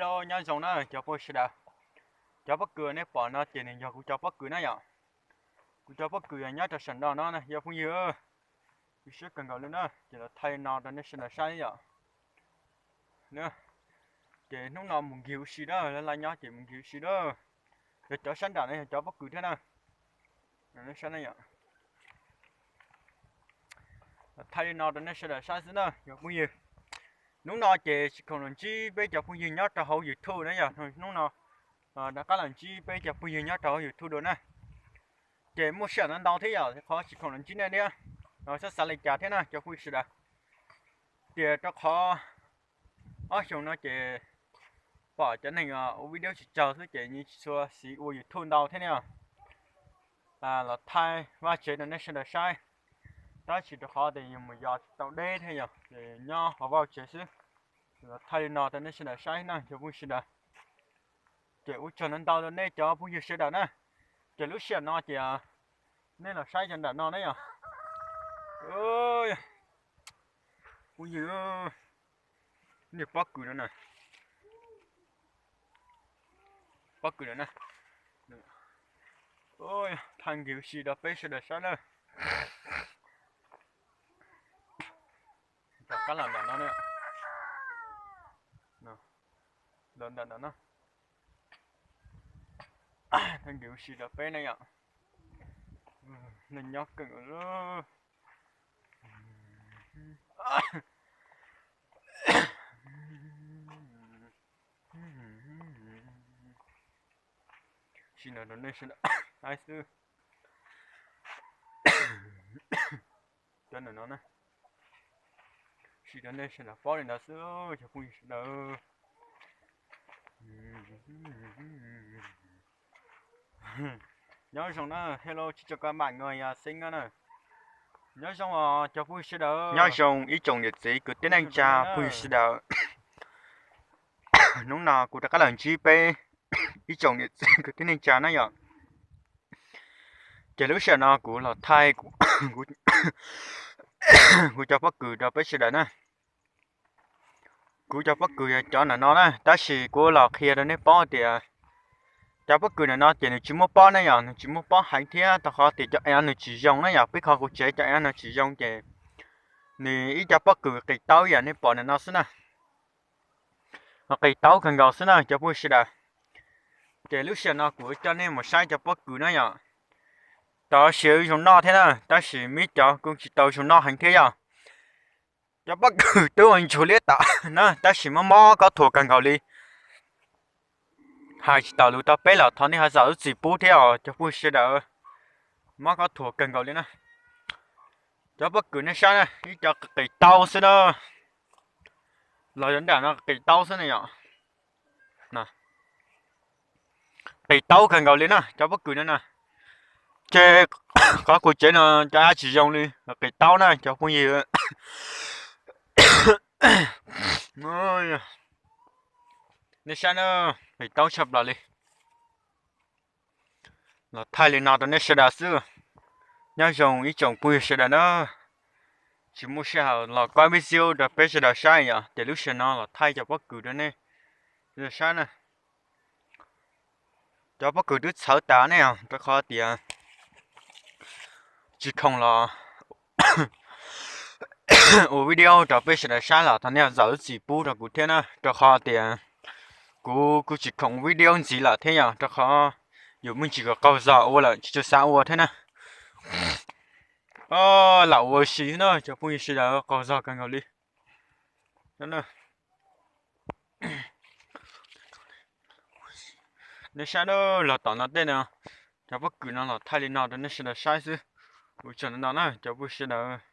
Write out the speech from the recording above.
Hello, nyob zoo na cov phooj ywg sawv daws. Cov pob kws nej pom no ces nws yog kuv cov pob kws na yom. Kuv cov pob kws yog nyob rau saum no no na cov phooj ywg. Kuv siab kawg nkaus li na, ces los thaij li no rau nej sawv daws saib yom. Ces hnub no mus nkig ua si na, laj laj nyob ces mus nkig ua si na. Yog cov sab nram no yog cov pob kws thiab na. Thaij li no rau nej sawv daws saib xwb na cov phooj ywg. Hnub no ces tsis khoom los ntsib peb cov phooj ywg nyob rau hauv YouTube na yom. Hnub no rov qab los ntsib peb cov phooj ywg nyob rau hauv YouTube dua na. Ces muaj sij hawm ntau ntau thiab yom, qhov tsis khoom los ntsib nej thiab, xav xav li cas thiab na cov phooj ywg sawv daws. Tias rau qhov ob xyoos no ces pom cov neeg ua video tsis tsaug xwb ces nws tsis tshua xis ua YouTube ntau thiab ne. Los thaij vaj tsev rau nej sawv daws saib, tab sis rau qhov tias yus mus yos tsis tau deb thiab yom, ces nyob hauv vaj tsev xwb. Los thaij li no rau nej sawv daws saib na cov phooj ywg sawv daws. Ces ua tsaug ntau ntau rau nej cov phooj ywg sawv daws na. Ces lub sij hawm no ces nej los saib cov nram no na yom. Phooj ywg, niag pob kws no na, pob kws no na, thaij nkig ua si rau peb sawv daws saib na. Rov qab los nram no, los nram no, thaij nkig ua si rau peb na yom. Neeg nyob kawg li. Si no rau nej sawv daws saib xwb. Cov no na, si rau nej sawv daws paub li ntawd xwb cov phooj ywg sawv daws. Nyob zoo na, hello, xin chào các bạn người Sing na. Nyob zoo os cov phooj ywg sawv daws. Nyob zoo ib tsoom niam txiv kwv tij neej tsa phooj ywg sawv daws. Hnub no kuv rov qab los ntsib peb ib tsoom niam txiv kwv tij neej tsa na yom. Ces lub sij hawm no kuv los thaij kuv cov pob kws rau peb sawv daws na. Kuv cov pob kws yog cov ntawm no na, tab sis kuv los qhia rau nej paub tias cov pob kws ntawm no ces nws tsis muaj pob na yom, nws tsis muaj pob heev thiab rau qhov tias cov av nws tsis zoo na yom. Peb qhov kuv tsev cov av no tsis zoo ces nws ib co pob kws qis taub yam nej pom ntawm no xwb na. Qis taub kawg nkaus xwb na cov phooj ywg sawv daws. Ces lub sij hawm no kuv coj nej mus saib cov pob kws na yom. Cov siav zoo noj thiab na, tab sis muaj cov kuj tsis tau zoo noj heev thiab yom. Cov pob kws twb ua ntsug liab tawm na, tab sis mob mob kob thuas kawg nkaus li. Hais tsis tau lus rau peb los thov nej ho zam lub txim pub thiab os cov phooj ywg sawv daws. Mob kob thuas kawg nkaus li na. Cov pob kws nej saib na, ib co qis taub xwb na. Los yog nram no qis taub xwb na yom. Qis taub kawg nkaus li na cov pob kws no na. Ces qhov kuv tsev no cov av tsis zoo li, qis taub na cov phooj ywg. Nej saib na, qis taub tshaj plaws li. Los thaij li no rau nej sawv daws xwb. Nyob zoo ib tsoom phooj ywg sawv daws na. Tsis muaj sij hawm los kob video rau peb sawv daws saib yom, ces lub sij hawm no los thaij cov pob kws rau nej sawv daws saib na. Cov pob kws twb txhawv tas ne, rau qhov tias tsis khoom los ua video rau peb sawv daws saib los thov nej zam lub txim pub rau kuv thiab na, rau qhov tias kuv kuj tsis khoom video ntxiv lawm thiab yom, rau qhov yus me ntsis kom qaug zog ua lawm tsis tshua xav ua thiab na. Lam ua si na cov phooj ywg sawv daws, qaug zog kawg nkaus li. Nej saib na, los tom no tej no, cov pob kws no los thaij li no rau nej sawv daws saib xwb. Ua tsaug ntau ntau na cov phooj ywg sawv daws.